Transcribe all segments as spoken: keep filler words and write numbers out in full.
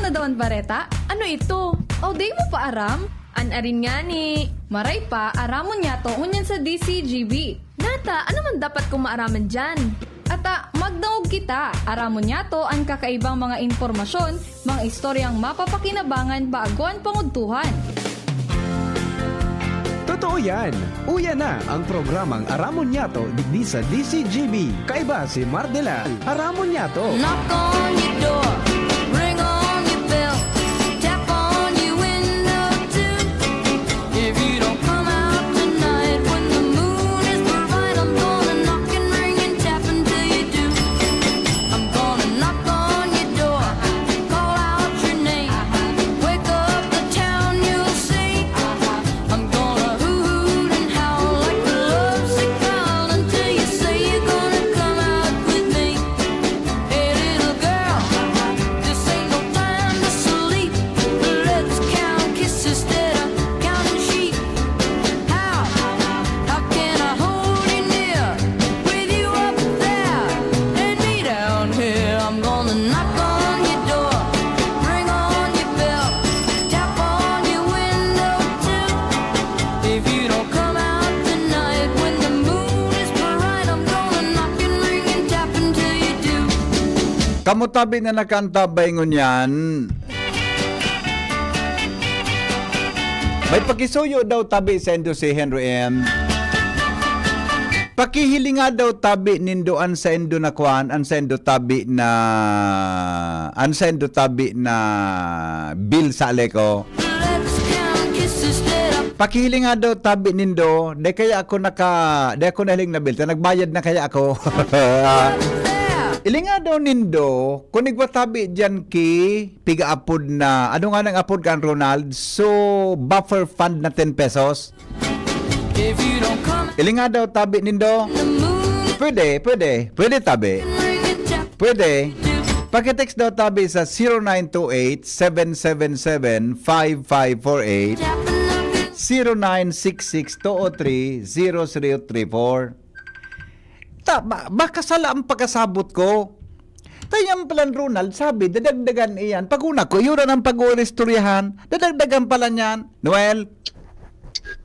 Don Bareta, ano ito? O di mo pa aram? An arin ngani. Maray pa, aramon niyato ngunyan sa D C G B. Nata, ano man dapat kong maaraman diyan? Ata, magdangog kita. Aramon niyato an kakaibang mga impormasyon, mga istoryang mapapakinabangan bago an pangudtuhan. Totoo yan. Uya na ang programang Aramon Niyato digdi sa D C G B. Kaiba si Mardelal. Aramon Niyato. Knock on your door, ring on your bell, tap on your window too. If you don't come out tonight when the moon is bright, I'm gonna knock and ring and tap until you do. I'm gonna knock on your door, call out your name, wake up the town, you'll see. I'm gonna hoot and howl like a lovesick child until you say you're gonna come out with me. Hey, little girl, this ain't no time to sleep. Let's count kisses instead of counting sheep. How, how can I hold you near with you up there and me down here? I'm gonna knock on your door, ring on your bell, tap on your window too. If you don't come out tonight when the moon is bright, I'm gonna knock and ring and tap until you do. Kamo tabi na nakaantabay ngunyan. May pakisuyo daw tabi saindo si Henry M. Pakihilinga daw tabi nindo an saindo na kuan, an saindo tabi na, an saindo tabi na bill sa Aleco. Let's count kisses instead of Pakihilinga daw tabi nindo, di kaya ako naka, di ako nahiling na bill, ta nagbayad na kaya ako. there. Ilinga daw nindo, kung igwa tabi diyan ki piga apod na, ano nga nang apod kan Ronald? So, buffer fund na ten pesos. If you don't come Ilinga daw tabi nindo. the moon, Pwede, pwede. Pwede tabi. ring and tap Pwede. Pakitext daw tabi sa zero nine two eight, seven seven seven, five five four eight, tap and knock and zero nine six six two oh three, zero zero three four. Ta, ba, baka sala ang pagkasabot ko. Tayan palan Ronald, sabi, dadagdagan iyan. Pag una ko, iyo na ang pag-uuristoryahan. Dadagdagan pala niyan. Noel,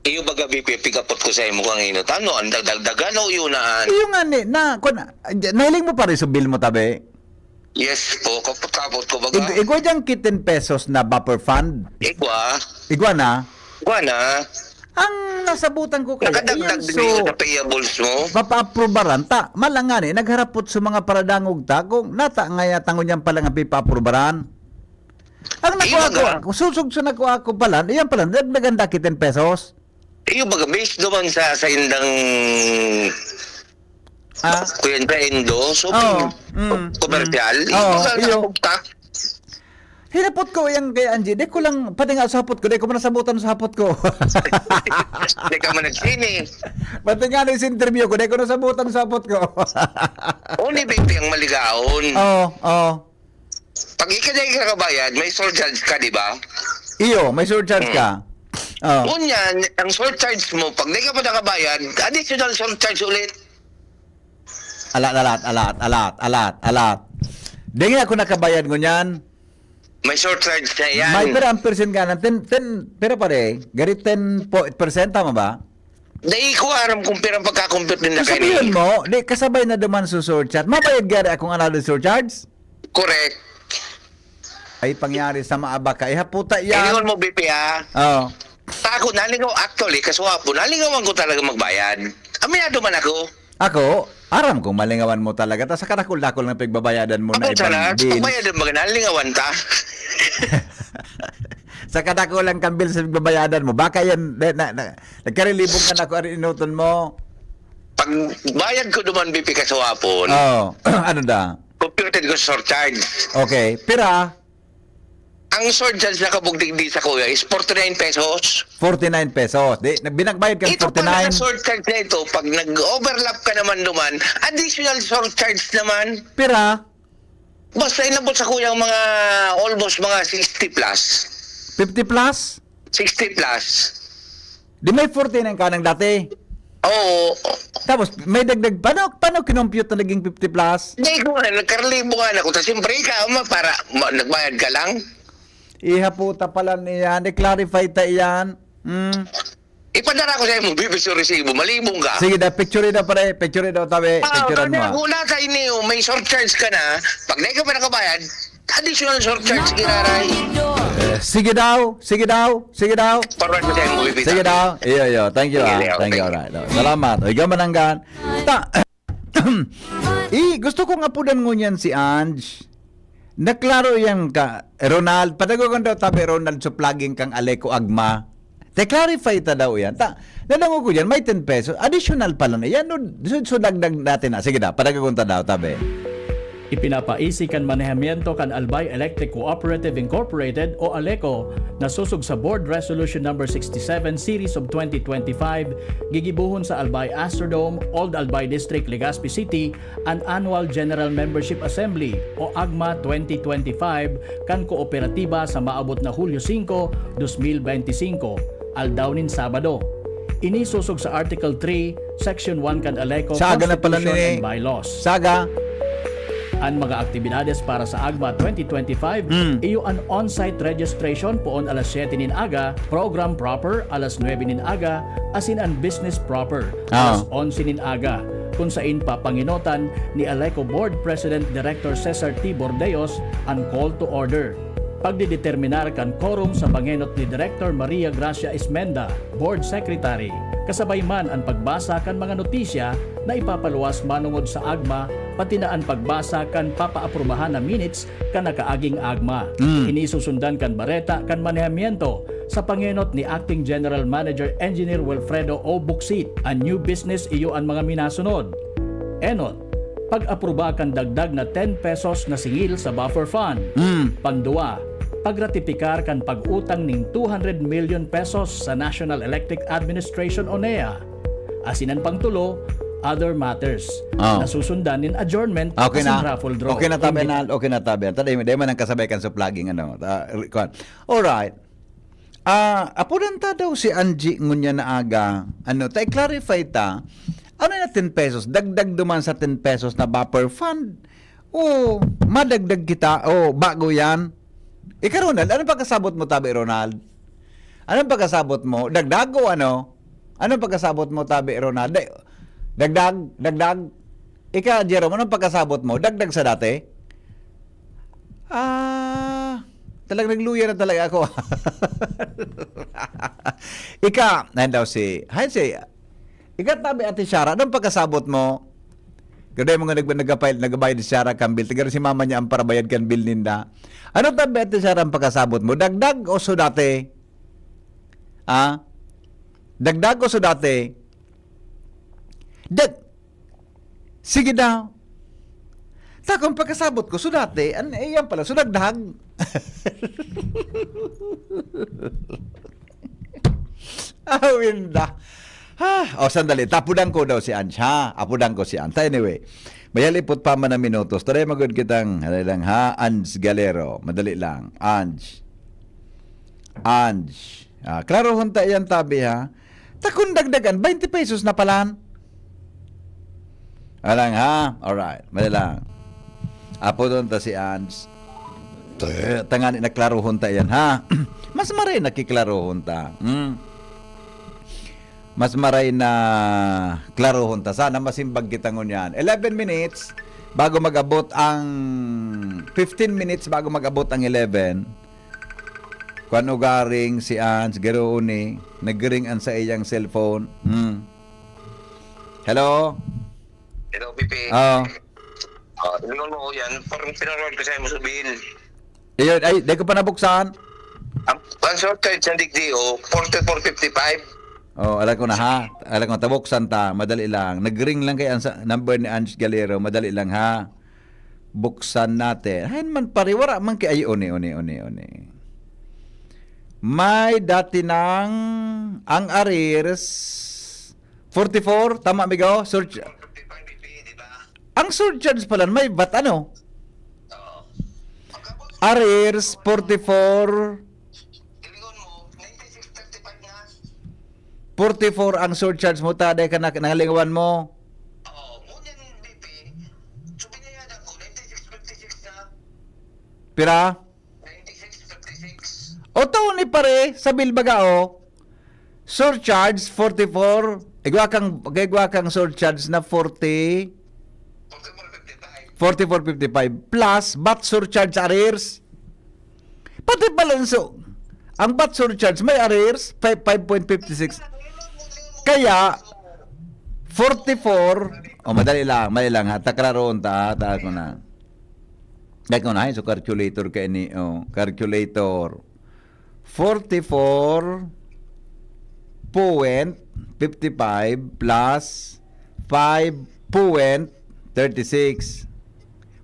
Iyo baga, B P, pigapot ko sa imo kang inot. Ano, ang dagdagdagan o iyo na? iyo nga ni, na, kun, nahiling mo pa rin sa bill mo, tabi? Yes po, kapot-kapot ko baga. Ig, igwa dyan ki ten pesos na buffer fund. Igwa. Igwa na. Igwa na. Ang nasabutan ko kaya, Nakadagdag iyan, din so, iyo sa payables mo. Papaaprobaran ta. Malangani, nagharapot sa mga paradangog ta kung nata nga ya tangon yan pala nga pipaaprobaran. Ang nakuha Iyo ko, nga. Kung susugso na ko ako pala, iyan pala, dagdagan daki ten pesos. Iyo baga, based naman sa, sa indang Ah, kuyan sa Indo, so Oo, mm, komersyal, mm. iyo Oo, baga iyo. nakapugta. Hinapot ko yan kay Angie. Di ko lang, pati nga sa hapot ko, di ko man nasabot ang sa hapot ko. Di ka man nagsini. Pati nga na sa interview ko, di ko nasabot ang sa hapot ko. O ni B P ang maligaon. Oo, oo. Pag ika di ka nakabayad, may surcharge ka, di ba? Iyo, may surcharge ka. Oh. Ngunyan, ang surcharge mo, pag di ka pa nakabayad, additional surcharge ulit. Alat, alat, alat, alat, alat, alat. Di nga ako nakabayad ngunyan. May surcharge na yan. May pera ang percent ka ng ten, ten, pera pa rin. Gari ten point percent, tama ba? Dai ko aram kung pirang pagka-compute din na So, sabihin kayo. Mo, di kasabay na duman sa surcharge. Mabayad gari akong another surcharge? Correct. Ay, pangyari sa maaba ka. Ihaputa yan. Ingon mo, B P, ah. Oh. Ako, nalingaw, actually, kasuwa po, nalingawan ko talaga magbayad. Aminado man ako. Ako, aram kong malingawan mo talaga. Ta sa kadakol-dakol ng pagbabayadan mo na Ako ibang sana, bills. Pagbayad ang mga nalingawan ta. Sa kadakol lang kang bills na pagbabayadan mo. Baka yan, na, na, na, nagkarilibong ka na kung ano inuton mo. Pagbayad ko duman, B P, kasuwa po, Oh, ano da? Computed ko sa surcharge. Okay, pira? Ang surcharge na kabugdig di sa kuya is forty-nine pesos. Forty-nine pesos. Di, na- binagbayad kang Ito pala na forty-nine. Surcharge na ito, pag nag-overlap ka naman duman, additional surcharge naman. Pira? Basta inabot sa kuya ang mga almost mga sixty plus. Fifty plus? Sixty plus. Di may forty-nine ka nang dati. Oo. Tapos, may dagdag. Paano, paano kinompute na naging fifty plus? Hindi ko nga, nagkaralibo nga na ko. Tapos siyempre ikaw, ma, para ma, nagbayad ka lang. Ihaputa pala niyan, i-clarify ta iyan. Hmm. Ipadara ko sa imo, bibis yung resibo. Malibong ka. Sige daw, picture daw pare, picture daw tabi, Ah, picture mo. kaya wala sa inyo, may surcharge ka na. Pag di ka pa nakabayad, additional surcharge, giraray. Eh, sige daw, sige daw, sige daw. Paruan ko sa imo, bibis. Sige daw. Iyo, iyo. Thank you, ah. Sige, Leo. Thank you, Thank you. alright. Oh, salamat. O, ikaw mananggan. Ta, eh, gusto kong apudan ngunyan si Ange. Naklaro yan ka, Ronald. Padagogon daw tabi, Ronald, suplaging kang Aleco Agma. Te, clarify ta daw yan. Ta, nadangog ko yan, may ten pesos. Additional pala na yan. No, so, so, dagdag natin na. Sige daw, padagogon ta daw, tabi. Ipinapaisi kan manehamiento kan Albay Electric Cooperative Incorporated o Aleco na sosog sa Board Resolution Number sixty-seven Series of twenty twenty-five, gigibohon sa Albay Astrodome, Old Albay District, Legazpi City, an Annual General Membership Assembly o AGMA twenty twenty-five kan kooperatiba sa maabot na Hulyo singko, dos mil benti singko, aldaw nin Sabado. Ini sosog sa Article three, Section one kan Aleco Saga na pala Constitution ni- and Bylaws. Saga. An mga aktibidades para sa AGMA twenty twenty-five, Hmm. iyo an on-site registration poon alas siyete nin aga, program proper alas nuebe nin aga, asin an business proper Ah. alas onse nin aga, kun sain papangenotan ni Aleco Board President Director Cesar T. Bordeos an call to order. Pagdideterminar kan quorum sa pangenot ni Director Maria Gracia Ismenda, Board Secretary, kasabay man an pagbasa kan mga notisya na ipapaluwas manongod sa AGMA, pati na an pagbasa kan papaaprubahan na minutes kan nakaaging AGMA. Mm. Ini susundan kan bareta kan manehamiento sa pangenot ni Acting General Manager Engineer Wilfredo O. Bucsit. An new business iyo an mga minasunod. Enot, pag-apruba kan dagdag na ten pesos na singil sa buffer fund. Mm. Pandua, pagratipikar kan pag-utang ning two hundred million pesos sa National Electric Administration o NEA. Asin an pangtulo, other matters. Oh. Nasusundan nin adjournment Okay asin na. raffle draw. Okay na, tabi Hindi- na. Okay na, tabi. Tada, dahil man ang kasabay kan suplaging, ano. Ah, kuwan. Alright. Ah, apudan ta daw si Angie ngunyan na aga. Ano, ta clarify ta. Ano na ten pesos? Dagdag duman sa ten pesos na buffer fund? O madagdag kita? O bago yan? Ikaw, Ronald, anong pagkasabot mo, tabi, Ronald? Anong pagkasabot mo? Dagdag o ano? Anong pagkasabot mo, tabi, Ronald? Day, dagdag, dagdag. Ika, Jerome, anong pagkasabot mo? Dagdag sa dati? Ah, talagang nagluya na talaga ako. Ika, nahin daw si, hain si, ika, tabi, Ate Shara, anong pagkasabot mo? Kada mo nga nag, nagapay, nagabayad si Shara kan bill, taga si mama niya ang parabayad kan bill ninda. Ano, tabi, Ate Shara, ang pagkasabot mo? Dagdag o sudate? Ah? Dagdag o sudate? Dag, sige daw. Takong pagkasabot ko, sudate, an, eh, yan pala, sudagdag. Awinda. Ha? O, sandali. Tapudan ko daw si Ange, ha? Apudan ko si Ange. Anyway, mayalipot pa man ang minutos. Taray magod kitang, halay lang, ha? Ange Galero. Madali lang. Ange. Ange. Ah, klaro hunta yan, tabi, ha? Takon dagdagan, twenty pesos na palan. Alang, ha? Alright, madali lang. Apo doon ta si Ange. Tangani na klarohon ta yan, ha? Mas maray na kiklarohon ta. Hmm? Mas maray na klarohon ta. Sana masimbag kita ngunyan. Eleven minutes bago mag-abot ang, fifteen minutes bago mag-abot ang eleven. Kwan ugaring si Ange, garo ni, nagring ang sa iyang cellphone. Hmm. Hello? Hello, Pipi. Oo. Oh, ingon mo ko yan. Parang pinarol ko sa imo sa bill. Ayun, ay, di ko pa nabuksan. Ang, ang short card sa digdi, oh, forty-four fifty-five. Oh, alam ko na, ha. Alam ko, tabuksan ta. Madali lang. Nagring lang kay ang sa number ni Ange Galero. Madali lang, ha. Buksan natin. Hain man, pare, wala man kay, ay, uni, uni, uni, uni. May dati ng, ang arrears, forty-four, tama, amigo? Surch-, ang surcharge pala, may vat, ano? Arrears, forty-four. Forty-four ang surcharge mo, ta, dahil ka na, nangalingawan mo. Pira? O, tao ni pare, sa bill baga, o. Surcharge, forty-four. Igwa kang, igwa kang surcharge na forty, forty-four fifty-five. Plus, bat surcharge arrears. Pati pala, so, ang bat surcharge may arrears, five, five point fifty six. Kaya, forty-four, o, madali lang, madali lang, ha, takraron ta, ha, taas mo na. Dahil ko na, so, calculator kaini, o, calculator. Forty-four point fifty-five plus five point thirty-six.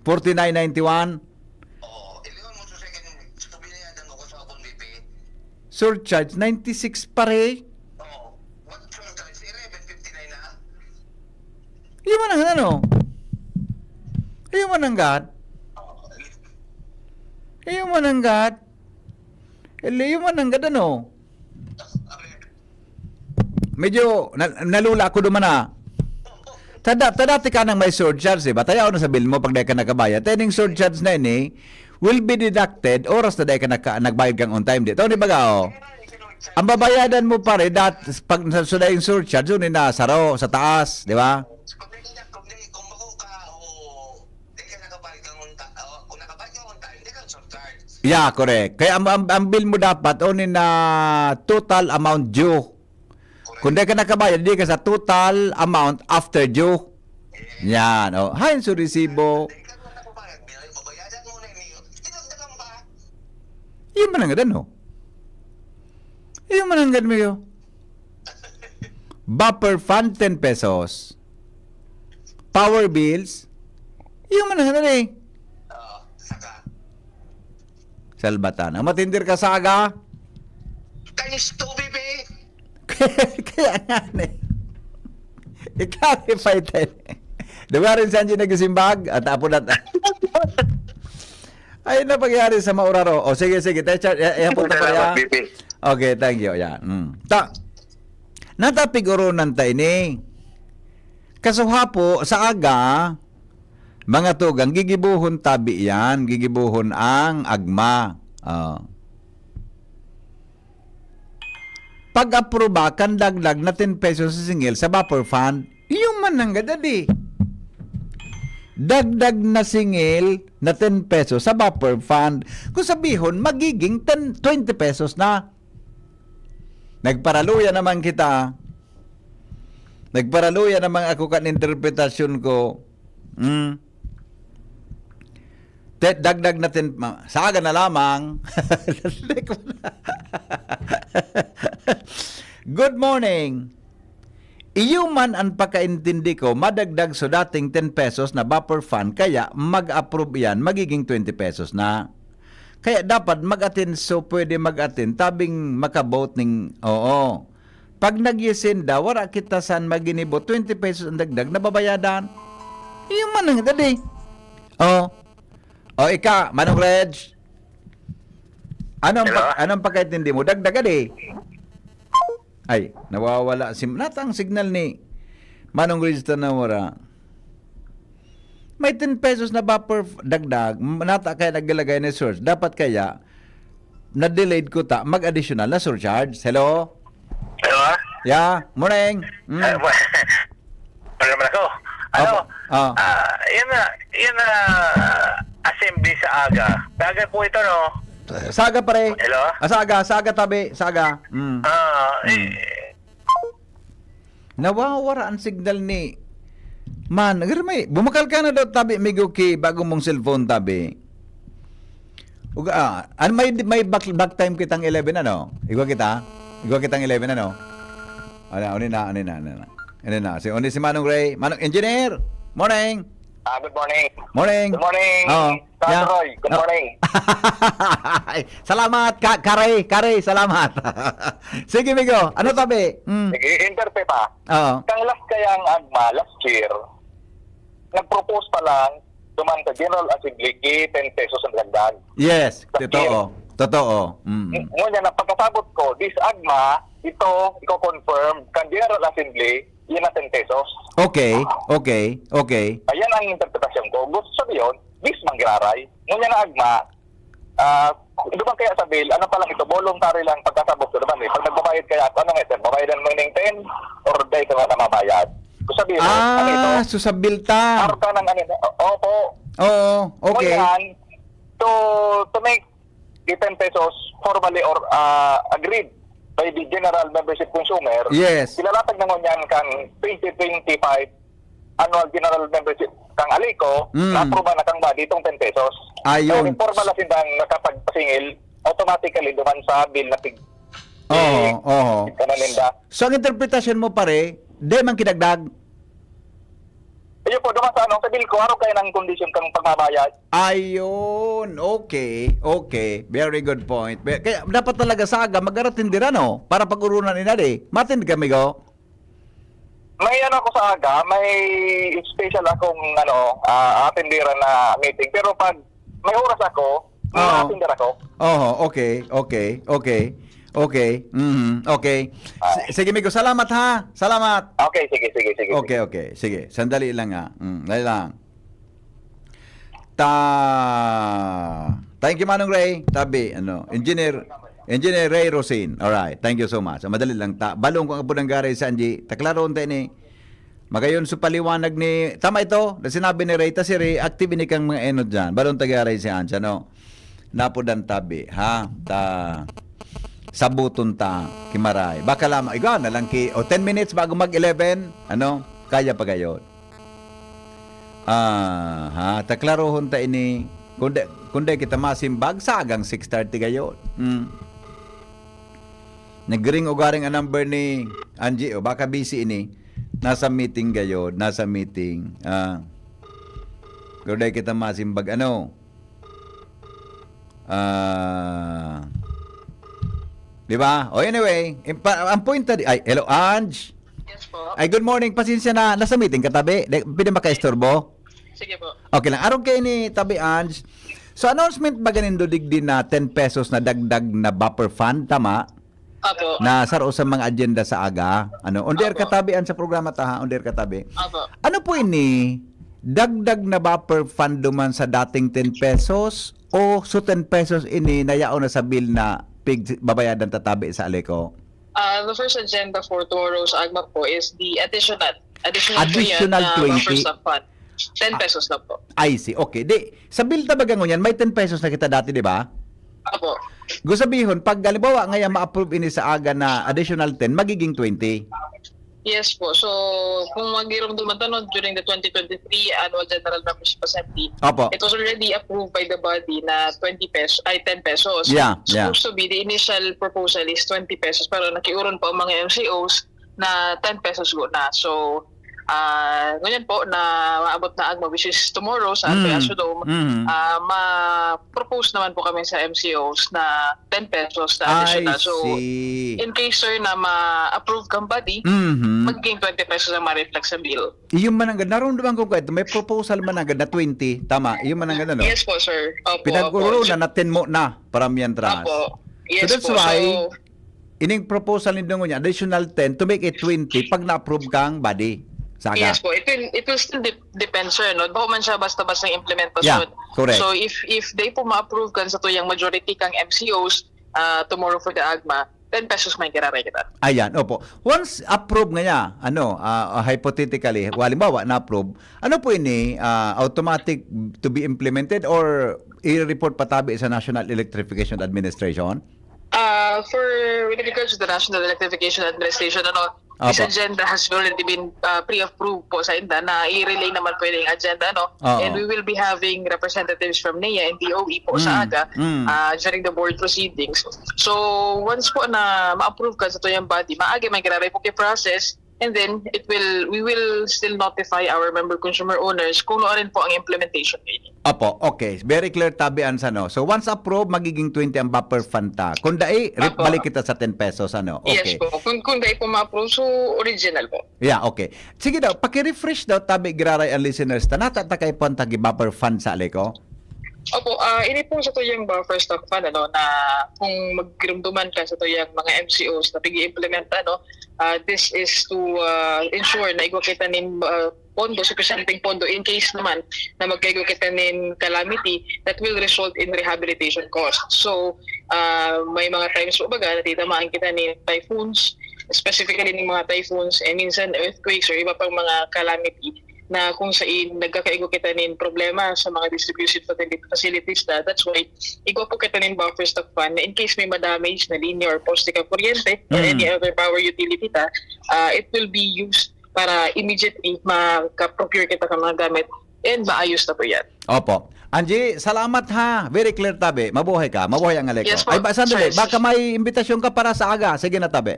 Forty-nine ninety-one. Oo, iliwan mo sa second, sa pinayadan ko sa akong B P. Surcharge, ninety-six pare. Oo. What surcharge? Eleven fifty-nine na? Iyo man ang ano? Iyo man ang gat? Oo. Iyo man ang gat? Iyo man ang gat, ano? Medyo na, nalula ako duman, ah. Tada, tada ti ka nang may surcharge, eh. Batayaw na sa bill mo pag dai ka nakabayad. Taning surcharge na ini will be deducted oras na dai ka naka, nagbayad kang on time. Di, tao ni baga, oh. Ang babayadan mo pare, dat, pag sa, sa daing surcharge, yun na saro, sa taas, di ba? Kung di, kung di, kung bako ka, o di ka nakabayad kang on time, o kung nakabayad kang on time, di ka surcharge. Yeah, correct. Kaya ang, ang, ang bill mo dapat, o ni na total amount due. Kung di ka nakabayad, di ka sa total amount after due. Yan, oh. Hain su resibo. Di ka naman nakabayad, di, babayadan mo na niyo. Dinagdagan pa. Iyo man ang gadan, no? Iyo man ang gadan, Mio. Buffer fund, ten pesos. Power bills, iyo man ang gadan, eh. Oo, saka. Salbatan. Ang matindir ka, saga? Times two, B P. Kaya nga, eh. I-clarify tayo. Di ba rin si Angie nagsimbag? At apo na ta-, ay, na pangyari sa Mauraro. O, sige, sige. Tayo, chat. I-, i-upload na pa Salamat, yan. B P. Okay, thank you. Yan. Mm. Ta-, natapig urunan ta ini. Kasuhapo, sa aga, mga tugang, gigibuhon tabi yan. Gigibuhon ang agma. Oh. Pag-aproba kan dagdag na ten pesos sa singil sa buffer fund, iyo man nanggad adi. Dagdag na singil na ten pesos sa buffer fund. Kung sabihon, magiging ten, twenty pesos na. Nagparaluya naman kita. Nagparaluya naman ako kan interpretasyon ko. Hmm. Te-, dagdag natin, ma-, saga na lamang. Good morning. Iyo man an pakaintindi ko, madagdag so dating ten pesos na buffer fund, kaya mag-approve iyan, magiging twenty pesos na. Kaya dapat mag-attend, so pwede mag-attend, tabing makabote ning, oo. Pag nagyesinda, wara kita san maginibo, twenty pesos ang dagdag na babayadan. Iyo man ang dadi. Oh. O, ika, Manong Reg. Anong Hello? pag-, anong pagkaintindi mo? Dagdag, adi. Ay, nawawala si, nata ang signal ni Manong Reg ta nawara. May ten pesos na buffer f-, dagdag, m-, nata kaya naglalagay na surge. Dapat kaya, na-delayed ko ta, mag-additional na surcharge. Hello? Hello? Yeah, morning. Mm. Ah, wa-, wala naman ako. Ano? Opo. Ah. Ah, yan na, yan na, assembly sa aga. Sa aga po ito, no? Sa aga, pare. Hello? Ah, sa aga, sa aga, tabi, sa aga. Mm. Ah, Mm. eh. Nawawara ang signal ni Man. Agar may, bumakal ka na daw, tabi, migo ki bago mong cellphone, tabi. Uga, ah, an may, may back, back time kitang eleven, ano? Igwa kita? Igwa kitang eleven, ano? Ano, ano na, ano na, ano na? Ano na? Si, ano si Manong Ray? Manong Engineer! Morning! Ah, good morning. Morning! Good morning! Oo. Sir Yeah. Roy, good Oh. morning. Ay, salamat, ka-, Kare, Kare, salamat. Sige, migo. Ano tabi? Mm. Sige, interpret, ah. Oo. Kang last kayang agma, last year, nag-propose pa lang, duman sa General Assembly, ki ten pesos ang dagdag. Yes, Last totoo. year. Totoo. Mm. Ng-, ngunyan na pagkasabot ko, this agma, ito, iko-confirm, kan General Assembly, yan na ten pesos. Okay, okay, okay. Ayan ang interpretasyon ko. Gusto sabihin, this manggiraray. Ngunyan na agma, ah, Duman kaya sa bill, ano pa lang ito, voluntary lang pagkasabot ko naman eh. Pag nagbabayad kaya ako, ano nga, sir, babayadan mo yung ten or dahil ka nga namabayad? Kung sabihin mo, ano ito? Ah, so sa bill ta. Arta ng ano, opo. Oo, okay. Ngunyan, to, to make the ten pesos formally or uh, agreed by the general membership consumer, Yes. Ilalatag na ngunyan kang twenty twenty-five annual general membership kang Alico, Mm. na-approve na kang body itong ten pesos. Ayun. So, informal na sindang nakapagpasingil, automatically duman sa bill na pig... Oo, oo. Ano ninda? So ang interpretasyon mo, pare, di man kidagdag? Ayun po, duman sa ano, sa bill ko, araw kayo ng condition kang pagbabayad. Ayun, okay, okay. Very good point. Be- Kaya dapat talaga sa aga, mag-aratindira, no? Para pag-urunan ni Nadi. Matindi kami, go. May ano ako sa aga, may special akong ano, ah, atindira na meeting. Pero pag may oras ako, may Oo. atindira ako. Oo, okay, okay, okay. Okay, mhm, okay. S- sige, Migo, salamat ha. Salamat. Okay, sige, sige, sige. Okay, okay. Sige, sandali lang ha. Mm, dali lang. Ta Thank you, Manong Ray. Tabi, ano, Engineer Engineer Ray Rosin. Alright, thank you so much. Madali lang ta. Balong kung apo ng garay sa Anji. Taklaron tayo ni Magayon sa paliwanag ni, tama ito, na sinabi ni Ray, ta si Ray, active ini kang mga enot dyan. Balon tagaray si Ancha, no? Napudan tabi, ha? Ta, sabuton ta, kimaray. Baka lamang, iga na lang ki, o ten minutes bago mag eleven, ano? Kaya pa gayon. Ah, ha? Taklarohon ta ini, kundi, kundi kita masimbag, sagang six thirty gayon. Hmm. Nagring ugaring ang number ni Angie, o baka busy ini. Nasa meeting gayod, nasa meeting. Ah. Pero dahil kita masimbag, ano? Ah. Di ba? O anyway, impa- ang point na di- ay, hello, Ange. Yes po. Ay, good morning. Pasensya na. Nasa meeting ka, tabi. Di- Pwede makaistorbo? Sige po. Okay lang. Aron kay ni Tabi Ange. So, announcement ba ganin do digdi na ten pesos na dagdag na buffer fund, tama? Opo. Na saro sa mga agenda sa aga. Ano, on the air Opo. Katabi, an sa programa ta, ha? On the air Katabi. Opo. Ano po ini? Dagdag na buffer fund duman sa dating ten pesos? O so ten pesos ini na yaon na sa bill na pig babayadan tatabi sa Aleco? Uh, the first agenda for tomorrow's AGMA po is the additional. Additional, Additional po yan na twenty. Buffer stock fund. ten pesos lang po. I see. Okay. Di, sa bill ta baga ngunyan, may ten pesos na kita dati, di ba? Opo. Gusto sabihin, pag halimbawa ngayon ma-approve ini sa aga na additional ten, magiging twenty. Yes po. So, kung magirumduman ta, no, during the twenty twenty-three Annual General Membership Assembly, Opo. it was already approved by the body na twenty pesos, ay ten pesos. Yeah, yeah. Supposed to be, the initial proposal is twenty pesos, pero nakiuron po ang mga M C Os na ten pesos go na. So, ah, ngunyan po na maabot na AGMA, which is tomorrow sa Mm. Arpayaso Dome, Mm. ah, ma-propose naman po kami sa M C Os na ten pesos na I additional. So, see. in case, sir, na ma-approve kang body, Mhm. magiging twenty pesos ang ma-reflect sa bill. Iyon man ang ganda. Narumduman ko kahit may proposal man ang ganda, twenty. Tama. Iyon man ang ganda, no? Yes po, sir. Opo, Pinag-uro opo. na natin mo na para mientras. Opo. Yes So that's po. why, So, ining proposal ni Dungo niya, additional ten to make it twenty pag na-approve kang body. Saga. Yes po, it will, it will still de- depend, sir, no? Bako man siya basta-basta ang implementasyon. Yeah, correct. So, if if they po ma-approve kan sa tuyang majority kang M C Os, ah, tomorrow for the AGMA, ten pesos may kiraray kita. Ayan, opo. Once approve nga niya, ano, ah, ah, hypothetically, halimbawa, na-approve, ano po ini, ah, automatic to be implemented or i-report patabi sa National Electrification Administration? Uh, for with regards to the National Electrification Administration, ano, this Apo. agenda has already been uh, pre-approved po sa inda na i-relay naman po yung agenda, no? Oo. And we will be having representatives from NEA and DOE po Mm, sa aga mm. uh, during the board proceedings. So, once po na ma-approve ka sa tuyang body, maagi man giraray po process, and then it will we will still notify our member consumer owners kung ano rin po ang implementation niya. Opo, okay. Very clear, tabi an sa no. So once approved, magiging twenty ang buffer fund ta. Kung dai, re- Apo. Balik kita sa ten pesos, ano? Okay. Yes po. Kung, kung dai po ma-approve, so original po. Yeah, okay. Sige daw, paki-refresh daw, tabi giraray ang listeners ta. Nata ta kay pon tagi buffer fund sa Aleco? Opo, ah, ini po sa tuyang buffer stock fund, ano, na kung magdumduman ka sa tuyang mga M C Os na pag-i-implement, ano, ah, this is to ah, ensure na igwa kita nin ah, pondo, supisyenteng pondo in case naman na magkaigo kita nin calamity that will result in rehabilitation costs. So, ah, may mga times po baga na titamaan kita nin typhoons, specifically nin mga typhoons, and minsan earthquakes or iba pang mga calamity na kung sain nagkakaigo kita nin problema sa mga distribution facili-, facilities ta. That's why igwa po kita nin buffer stock fund na in case may ma-damage na linya or poste ka kuryente or Mm. any other power utility ta, ah, it will be used para immediately maka-procure kita ng mga gamit and maayos na po yan. Opo. Angie, salamat ha. Very clear tabi. Mabuhay ka. Mabuhay ang Aleko. Yes po, Ay, ba, sandali. Sir. Baka may imbitasyon ka para sa aga. Sige na, tabi.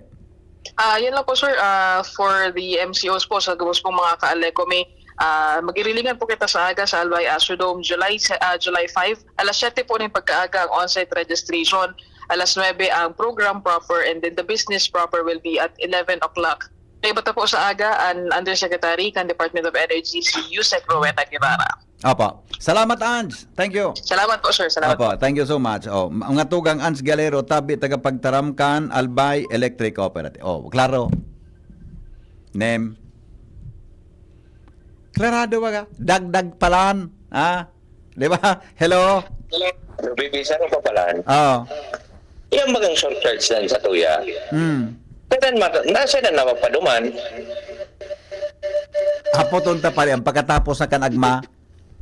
Ah, yan lang po, sir. Ah, for the M C Os po, sa gabos pong mga ka-Aleko, may, ah, mag-irilingan po kita sa aga sa Albay Astrodome, July se-, ah, July five. Alas siyete po na yung pagkaaga ang on-site registration. Alas nuebe ang program proper, and then the business proper will be at eleven o'clock. Kaiba ta po sa aga, an Undersecretary kan Department of Energy, si Yusek Rowena Guevara. Opo. Salamat, Ange. Thank you. Salamat po, sir. Salamat Opo, po. Thank you so much. Oh, ma-, mga tugang Ange Galero, tabi tagapagtaram kan Albay Electric Cooperative. Oh, klaro. Nem. Klarado ba ka? Dagdag palan. Ha? Di ba? Hello? Hello, B P, saan ka papalan? Oo. Yan bagang surcharge na sa tuya? Hmm. Kailan mata-, nasa na napapaduman? Hapot unta pa rin, pagkatapos na kan agma?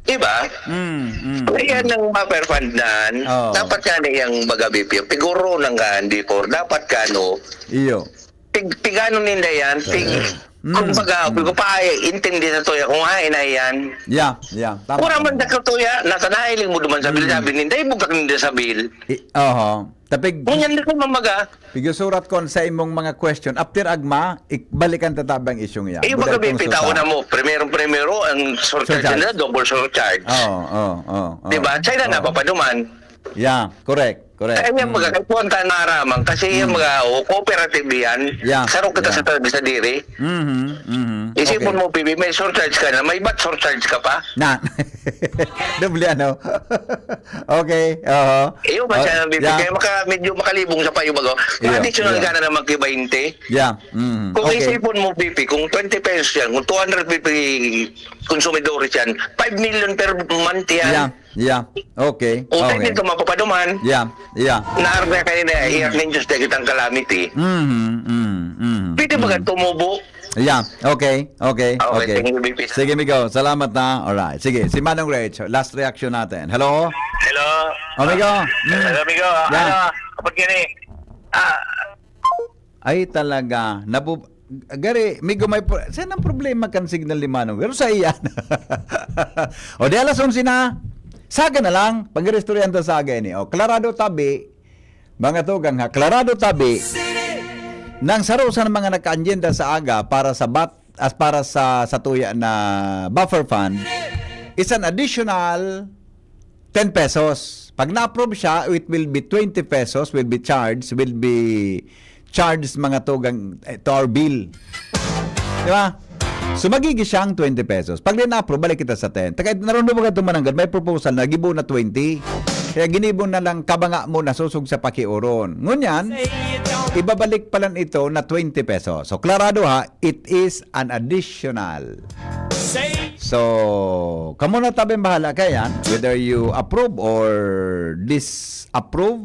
Di ba? Mm, mm, Kaya mm. nang buffer fund nan, Oo. dapat nga na iyang baga B P, piguro nang gaan before, dapat ka, no? Iyo. Tig-, tigano ninda yan, tig-, Mm. kumbaga, Mm. ko pa ay, intindi na to yan, kung hain na yan. Yeah, yeah. Tama, Kura man tama. da ka to yan, nasa nailing mo duman sa Mm. bilsabi ninda, ibugtak ninda sa bill. I-, oho. Tapig, Ngunyan na naman baga. pigsusurat ko sa imong mga question. After agma, ik-, balikan ta tabang isyong yan. Eh, yung Budal baga, kong bipitaw suta. na mo, primero-primero, ang surcharge Surcharge. nila, double surcharge. Oo, oo, oo, oo. Di ba? Sa'yo na Oo. napapaduman. Yeah, correct, correct. Kaya niya Mm. baga, kaya po ang tanaramang, kasi yung Mm. mga, oh, cooperative yan, Yeah, sarong kita yeah. sa tabi sa diri. Mhm, mhm. Isipon Okay. mo, P B, may surcharge ka na, may bat surcharge ka pa. Na. Doble ano? Okay, oho. Iyo, Oh, masya, B P, yeah. kaya maka-, medyo makalibong sa payo bago. Iyo, Traditional iyo. ka na naman kay bainte. Yeah, mm, Kung okay. isipon mo, B P, kung twenty pesos yan, kung two hundred fifty konsumidores yan, five million per month yan. Yeah, yeah. Okay, O, okay. pwede ito mapapaduman. Yeah, yeah. Naarga kayo na, Mm. air ninyo sa kitang calamity. Mhm, mm, mm, Pwede ba mm. ka tumubo? Yeah, okay, okay, Okay, okay. thank you, B P. Sige, Migo. Salamat, ha. Alright. Sige, si Manong Reg, last reaction natin. Hello? Hello? Amigo? Mm. Hello, amigo. Yeah. Ano, kapag gini, ah, Ay, talaga. Nabu-, gari, Migo, may pro-, saan ang problema kan signal ni Manong? Pero sa iyan. O, di alas onse na. Saga na lang. Pag-iristoryahan ta saga ini. O, klarado tabi. Mga tugang, ha? Klarado tabi. Nang sarusan ng mga nakaanyenda sa aga para sa bat-, as para sa, sa tuya na buffer fund, is an additional ten pesos. Pag na-approve siya, it will be twenty pesos will be charged, will be charged, mga tugang, eh, to our bill. Di ba? So, magigi siyang twenty pesos. Pag di na-approve, balik kita sa ten. Taka, naroon mo ka tumananggad, may proposal na gibo na twenty. Kaya ginibo na lang kabanga mo na susog sa pakiuron. Ngunyan, ibabalik pa lang ito na twenty pesos. So, klarado ha, it is an additional. So, kamo na tabing bahala kaiyan, whether you approve or disapprove.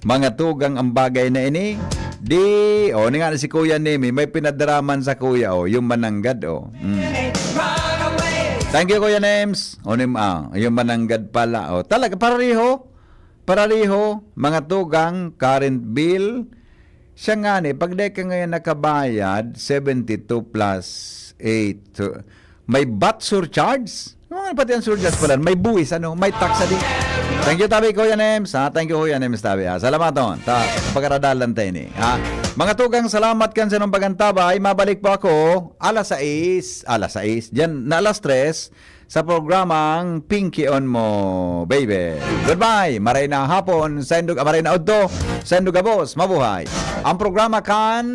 Mga tugang ang bagay na ini. Di, o, ni nga si Kuya Nemi, may pinadaraman sa Kuya, o, yung mananggad, o. Mm. Thank you, Kuya Nems. O, ni, ah, yung mananggad pala, o. Talaga, pareho. Pareho, mga tugang, current bill. Siya nga ni, pag di ka ngayon nakabayad, seventy-two plus eight, may bat surcharge? Ano nga pati ang surcharge pala? May buwis, ano? May tax, di? Thank you, tabi, Kuya Nems, ha? Thank you, Kuya Nems, tabi, ha? Salamat, on. Ta, pagkaradalan tayo ni, ha? Mga tugang, salamat kan sa inong pagantabay. Mabalik po ako alas sais, alas sais, diyan na alas tres, sa programang Pinky on Mo, Baby. Goodbye! Maray na hapon, sa indog, ah, maray na udto, sa indog gabos, mabuhay. Ang programa kan,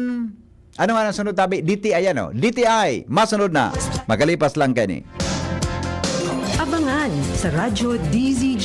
ano nga ang sunod tabi? D T I, ano? D T I, masunod na. Magkalipas lang kani. Abangan sa Radyo D Z G